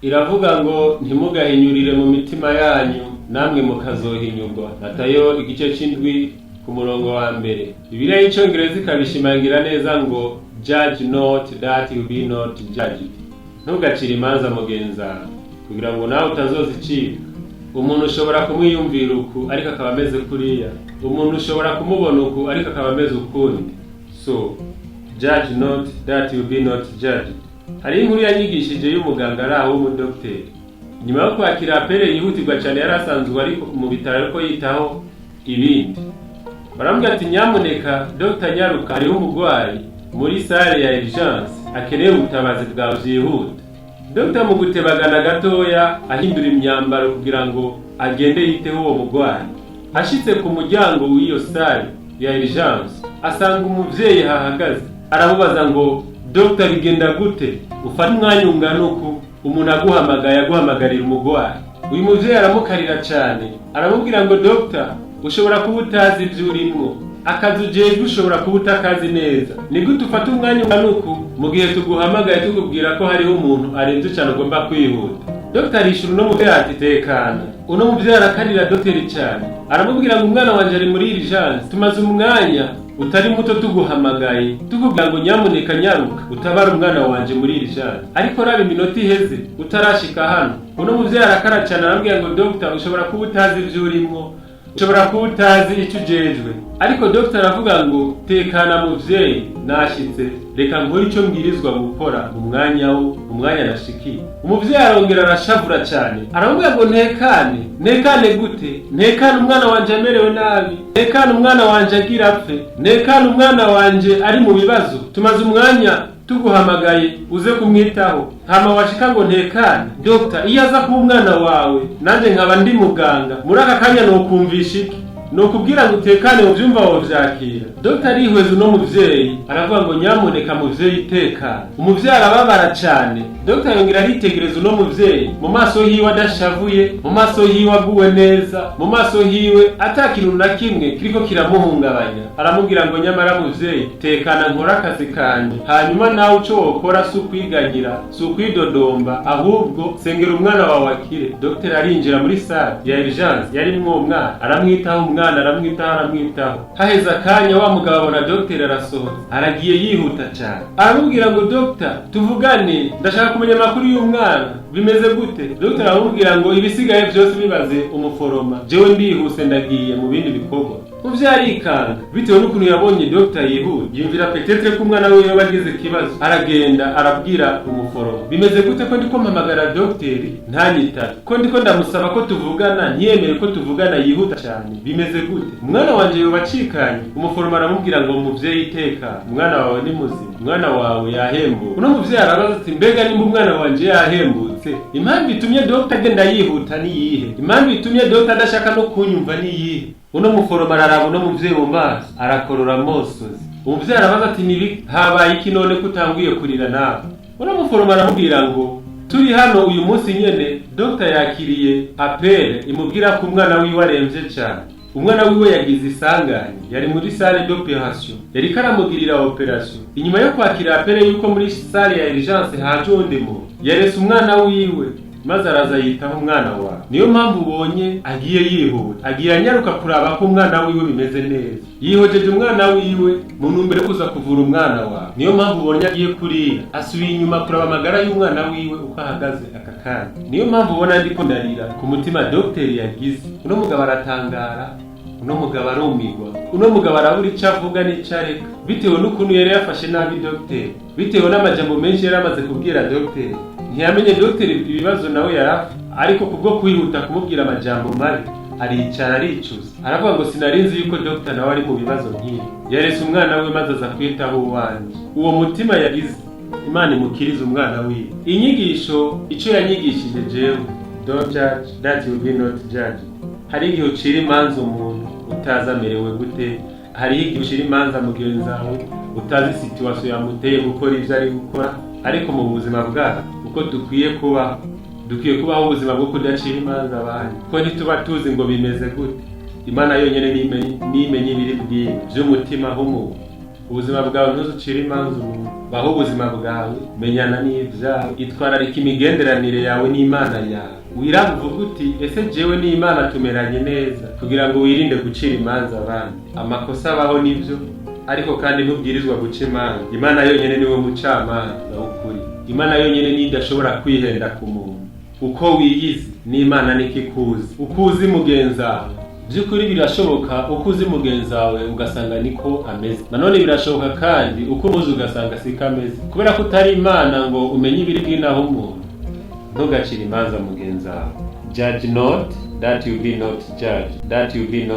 Iravuga ngo ntimugahinyurire mu mitima yanyu, namwe mukazohinyurwa. Matayo igice c'indwi ku murongo wa mbere. Bibiliya y'Icongereza ikabishimangira neza ngo "Judge not that you be not judged." Ntugacire imanza mugenzi wawe kugira ngo nawe utazozicika. Umuntu ushobora kumwiyumvira uku, ariko akaba ameze kuriya. Umuntu ushobora kumubona uku, ariko akaba ameze ukundi. So judge not that you be not judged. Hari inkuru yanyigishije y'umuganga ari aho w'umudogiteri. Nyuma yo kwakira appel yihutirwa cyane, yari asanzwe ari mu bitaro ariko yitaho ibindi, baramubwira ati: "Nyamuneka dogita, nyaruka, hariho umurwayi muri salle ya urgence akeneye ubutabazi bwawe byihuta." Dogita mu gutebagana gatoya ahindura imyambaro kugira ngo agende yiteho uwo murwayi. Ashitse ku muryango w'iyo salle ya urgence, asanga umuvyeyi hahagaze. Aramubaza ngo: "Dogita, bigenda gute ufata umwanya ungana uku umuntu aguhamagaye, aguhamagarira umurwayi?" Uyu muvyeyi aramukarira cyane, aramubwira ngo: "Dogita, ushobora kuba utazi ibyo urimwo, akazi ujejwe ushobora kuba utakazi neza. Ni gute ufata umwanya ungana uku mu gihe tuguhamagaye tukubwira ko hariho umuntu arembye cyane, ugomba kwihuta?" Dogita arishura uno muvyeyi ati: "Tekana." Uno muvyeyi arakarira dogiteri cyane, aramubwira ngo: "Umwana wanje ari muri urgence, tumaze umwanya utari muto tuguhamagaye, tukubwira ngo nyamuneka nyaruka utabara umwana wanje muri urgence, ariko raba iminota iheze utarashika hano." Uno muvyeyi arakara cyane, aramubwira ngo: "Dogita, ushobora kuba utazi ivyo urimwo, ushobora kuba utazi icyo ujejwe." Ariko dogita aravuga ngo: "Tekana muvyeyi, nashitse, reka nkore icyo mbwirizwa gukora mu mwanya wo mu mwanya nashikiye." Umuvyeyi arongera arashavura cyane, aramubwira ngo: "Ntekane? Ntekane gute? Ntekane umwana wanje amerewe nabi? Ntekane umwana wanje agira apfe? Ntekane umwana wanje ari mu bibazo? Tumaze umwanya tuguhamagaye uze kumwitaho, hama washika ngo ntekane? Dogita, iyo aza kuba umwana wawe nanjye nkaba ndi muganga muri aka kanya, nokumvisha iki? Nokubwira ngo utekane mu byumva wovyakira?" Dogita arihweza uno muvyeyi, aravuga ngo: "Nyamuneka muvyeyi, tekana." Umuvyeyi arababara cane. Dogita yongera aritegereza uno muvyeyi, mu maso hiwe adashavuye, mu maso hiwe aguwe neza, mu maso hiwe ata kintu na kimwe kiriko kiramuhungabanya. Aramubwira ngo: "Nyamara muvyeyi, tekana, nkore akazi kanje, hanyuma nawe uco wokora si ukwiganyira, si ukwidodomba, ahubwo sengera umwana wawe akire." Dogiteri arinjira muri salle ya urgence yarimwo umwana, aramwitaho umwana, aramwitaho, aramwitaho. Haheze akanya, wa mugabo abona dogiteri arasohotse, aragiye yihuta cyane. Aramubwira ngo: "Dogita, tuvugane, ndashaka kumenya amakuru y'umwana, bimeze gute?" Dogiteri aramubwira ngo: "Ibisigaye byose bibaze umuforoma, jewe ndihuse, ndagiye mu bindi bikorwa." Muvyo arikanga bitewe n'ukuntu yabonye dogita yihuta, yumvira peut-être ko umwana wiwe yoba agize ikibazo. Aragenda arabwira umuforoma: "Bimeze gute ko ndiko mpamagara dogiteri ntanyitabe, ko ndiko ndamusaba ko tuvugana ntiyemere ko tuvugana, yihuta cyane? Bimeze gute? Umwana wanje yoba acikanye?" Umuforoma aramubwira ngo: "Muvyeyi, teka, umwana wawe ni muzima, umwana wawe yahembutse." Uno muvyeyi arabaza ati: "Mbega nimba umwana wanje yahembutse, impamvu itumye dogita agenda yihuta ni iyihe? Impamvu itumye dogita adashaka no kunyumva ni iyihe?" Uno muforoma araraba uno muvyeyi mu maso, arakorora amosozi. Umuvyeyi arabaza ati: "Nibi habaye iki none ko utanguye kurira nawe?" Uno muforoma aramubwira ngo: "Turi hano uyu munsi nyene, dogita yakiriye appel imubwira ko umwana wiwe aremvye cane. Umwana wiwe yagize isanganya, yari muri salle d'opération, yariko aramugirira opération. Inyuma yo kwakira appel yuko muri salle ya urgence haje uwundi muntu, yarese umwana wiwe maze araza yitaho umwana wawe. Niyo mpamvu ubonye agiye yihuta, agiye anyaruka kuraba ko umwana wiwe bimeze neza. Yihojeje umwana wiwe mu ntumbero yo kuza kuvura umwana wawe. Niyo mpamvu ubonye agiye kuriya, asubiye inyuma kuraba amagara y'umwana wiwe uko ahagaze aka kanya. Niyo mpamvu ubona ndiko ndarira ku mutima dogiteri yagize." Uno mugabo aratangara, uno mugabo arumigwa, uno mugabo arabura icyo avuga n'icyo areka, bitewe n'ukuntu yari yafashe nabi dogiteri, bitewe n'amajambo menshi yari amaze kubwira dogiteri. Ntiyamenye dogiteri ibibazo nawe yari afite, ariko kubwo kwihuta kumubwira amajambo mabi, aricara aricuza, aravuga ngo: "Sinari nzi yuko dogita nawe ari mu bibazo nk'ibi. Yarese umwana we maze aza kwitaho uwanjye." Uwo mutima yagize, Imana imukirize umwana wiwe. Inyigisho icyo yanyigishije jewe: don't judge that you be not judged. Hari igihe ucira imanza umuntu utazi amerewe gute. Hariho igihe ucira imanza mugenzi wawe utazi situation yamuteye gukora ibyo ari gukora. Ariko mu buzima bwacu uko dukwiye kubaho, dukwiye kubaho ubuzima bwo kudacira imanza abandi, kuko ntituba tuzi ngo bimeze gute. Imana yonyine nimenye ibiri bw'ibi by'umutima h'umuntu. Ubuzima bwawe ntuzucire imanza umuntu. Baho ubuzima bwawe, menyana n'ibyawe, itwararika imigenderanire yawe n'Imana yawe. Wiraba uvuga uti: "Ese jewe n'Imana tumeranye neza?" kugira ngo wirinde gucira imanza abandi. Amakosa abaho nibyo, ariko kandi ntubwirizwa guca imanza. Imana yonyene niwe mucamanza w'ukuri. Imana yonyene niyo idashobora kwihenda ku muntu. Uko wiyizi n'Imana niko ikuzi. Uko uzi mugenzi wawe, by'ukuri birashoboka uko uzi mugenzi wawe ugasanga niko ameze. Nanone birashoboka kandi uko umuzi ugasanga siko ameze. Kubera ko utari Imana ngo umenye ibiri bw'inaho umuntu, ntugacire imanza mugenzi wawe. Judge not, that you be not judged, that you be not